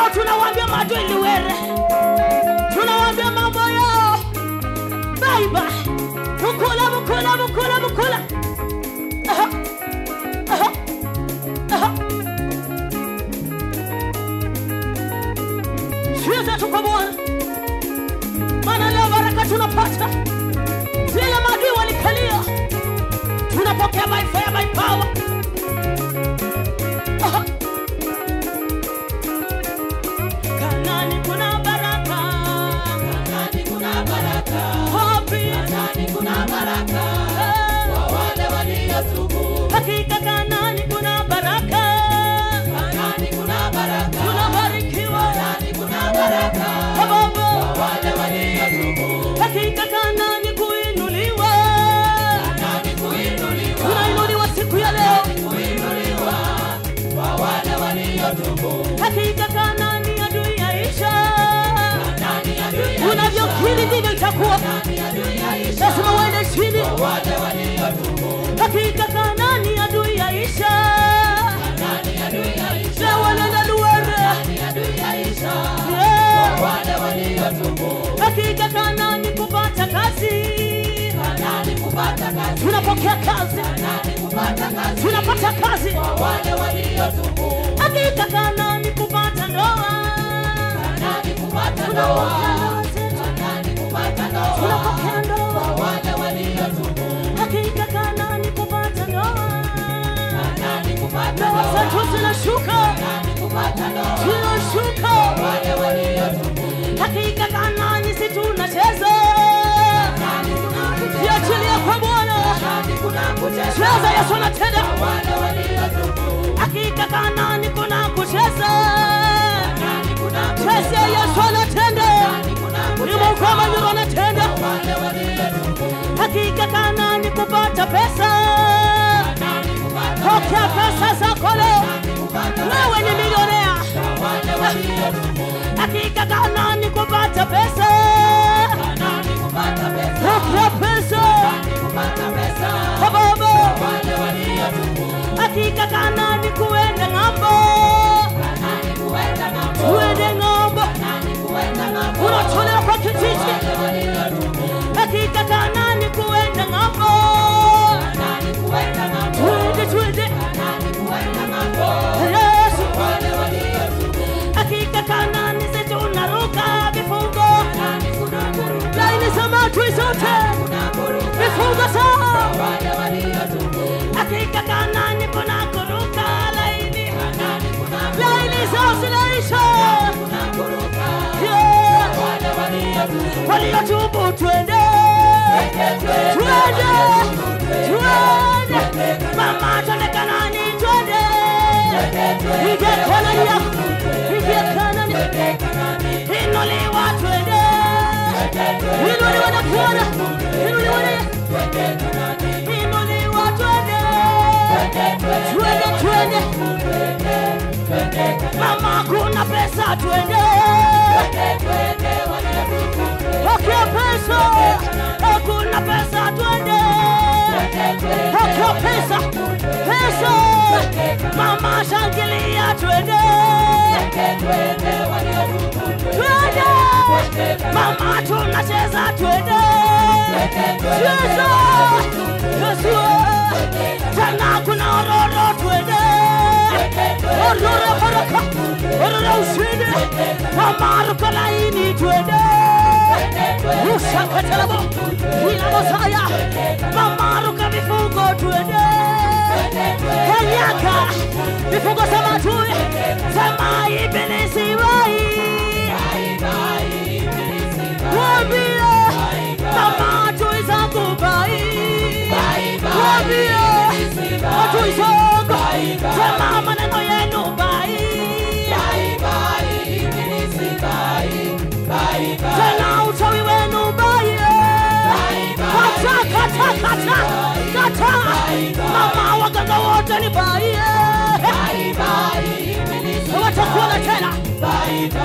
Leo tunawaambia maadui liwere. Tunawaambia mambo yao. Bye bye. Mukula mukula mukula mukula. Aha. Aha. Aha. Cheza tu kwa Bwana. Maana leo baraka tunapata. Zile maadui walikalia. Tunapokea by fire by power. Aha. Kanani kuna baraka. Kanani kuna baraka. Wapi? Kanani kuna baraka. Kwa wale waliotubu. Hakika Kanani kuna baraka. Kanani kuna baraka. Tunabarikiwa. Kanani kuna baraka. Baba. Kwa wale waliotubu. Hakika Kanani kuinuliwa. Kanani kuinuliwa. Tunainuliwa siku ya leo. Kuinuliwa. Kwa wale waliotubu. Hakika Kanani adui yaisha. Kanani adui yaisha. Unavyokiri ndivyo itakuwa. Kanani adui yaisha. Lazima uende chini. Kwa wale waliotubu. Hakika Kanani adui yaisha. Kanani adui yaisha. Leo wanaenda Luwere. Kanani adui yaisha. Yeah. Kwa wale waliotubu. Hakika Kanani kupata kazi. Kanani kupata kazi. Tunapokea kazi. Kanani kupata kazi. Tunapata kazi. Kwa wale waliotubu. Hakika Kanani kupata ndoa. Kanani kupata ndoa. Kanani kupata ndoa. Tunapokea ndoa. Kwa wale waliotubu. Hakika Kanani kupata ndoa. Kanani kupata Ndoa ndoa. zetu zinashuka. Kanani kupata ndoa. Zinashuka. Kwa wale waliotubu. Hakika Kanani si tunacheza. Kanani kuna kucheza. Jiachilie kwa Bwana. Kanani kuna kucheza. Cheza, Yesu anatenda. Kwa wale waliotubu. Hakika Kanani kuna kucheza. Kanani kuna kucheza. Cheza, Yesu anatenda. Kanani kuna Ni kucheza. Mungu wa manyuro anatenda. Kwa wale waliotubu. Hakika Kanani kupata pesa. Kanani kupata Pokea pesa zako leo. Kanani kupata Wewe ni milionea. Kwa wale waliotubu. Hakika Kanani kupata pesa. Kanani kupata pesa. Pokea pesa. Kanani kupata pesa. Baba. Kwa wale waliotubu. Hakika Kanani kuenda ng'ambo. Kanani kuenda ng'ambo. Tuende ng'ambo. Kanani kuenda ng'ambo. Unatolewa kwa kijiji. Kwa wale waliotubu. Hakika Kanani kuenda ng'ambo. Kanani kuenda ng'ambo. Tuende tuende. Kanani kuenda ng'ambo. Yesu. Kwa wale waliotubu. Hakika Kanani sisi tunaruka vifungo. Kanani kuna kuruka. Laini za maadui zote. Kuna kuruka. Vifungo zao. Kwa wale waliotubu. Hakika Kanani kuna kuruka laini. Kanani kuna Laini zao zinaisha. kuna kuruka. Yeah. Kwa wale waliotubu. Waliotubu twende. Twende, Twende. Twende. Mama twende Kanani twende. Ingia Kanani yako. Ingia Kanani. Inuliwa twende. Inuliwa na Bwana. Inuliwa na Yesu. Inuliwa twende. Twende twende. Mama kuna pesa twende. Pokea pesa. Hakuna pesa twende. Pokea pesa. Pesa. Mama shangilia twende. Twende. Mama tunacheza twende. Cheza. Yesu. Tena kuna ororo twende. Ororo baraka. Ororo ushindi. Mama ruka laini twende. Usakatalabo. Ila Mosaya. Mama ruka vifungo twende. Kanyaka. Vifungo sema tui. Sema ibilisi wai. Mwambie. Mama adui zangu bai. Mwambie. Adui zangu. Sema maneno yenu bai. Tena uchawi wenu bai. Kata kata kata. Kata. Mama waganga wote ni bai. Watakuona tena.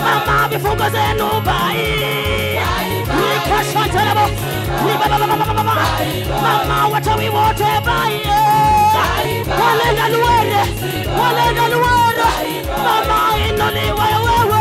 Mama vifungo zenu bai. Nikashantarabo. Mama wachawi wote bai. Walenda Luwere. Walenda Luwere. Mama inuliwa wewe.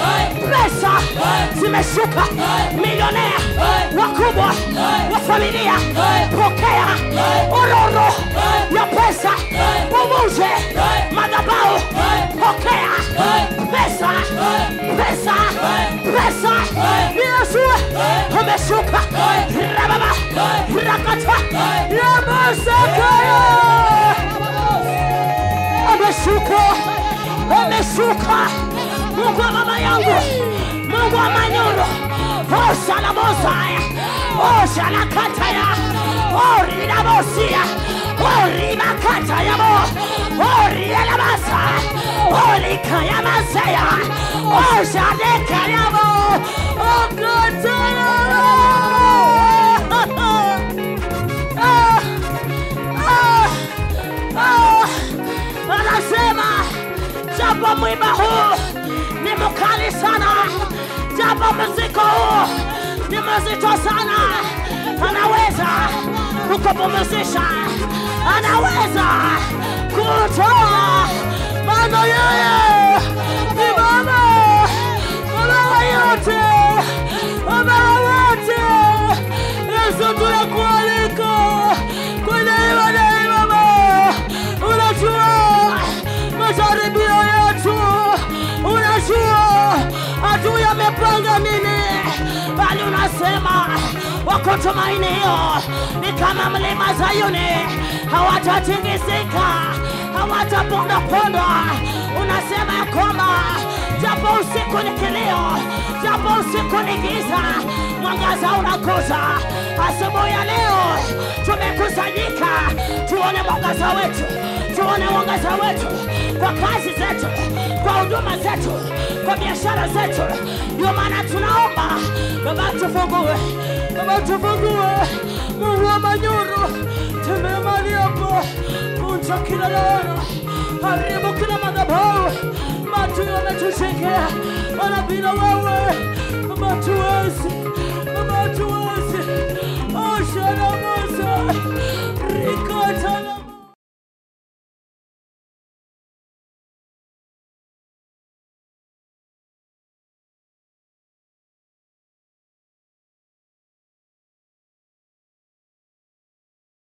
Pesa zimeshuka. Milionea wakubwa wa familia, pokea ororo ya pesa. Uvunje madhabahu, pokea pesa, pesa, pesa. Yesu ameshuka. Rababa rakata yamasakaya. Ameshuka, ameshuka. Mungu wa baba yangu, Mungu wa Manyoro, oshalabosaya, oshalakataya, orinabosia, oribakatayabo, orielabasa, orikayamasaya, oshalekayabo, okataya. Anasema japo mwiba huu ni mkali sana, japo mzigo huu ni mzito sana, anaweza kukupumzisha, anaweza kutoa. Maana yeye ni Baba, Baba wa yote, Baba wa wote. Yesu, tunakualika kwenye ibada hii Baba. Unajua majaribio yetu, unajua adui amepanga nini, bali unasema wakutumaini hiyo ni kama mlima Zayuni, hawatatingizika, hawatapondaponda. Unasema ya kwamba japo usiku ni kilio, japo usiku ni giza, mwangaza unakuja. Asubuhi ya leo tumekusanyika tuone mwangaza wetu, tuone mwangaza wetu kwa kazi zetu, kwa huduma zetu, kwa biashara zetu. Ndio maana tunaomba Baba tufungue, Baba tufungue. Mungu wa Manyoro, tembea mahali hapa, vunja kila laana, haribu kila madhabahu. Maadui wametushekea, maana bila wewe Baba hatuwezi.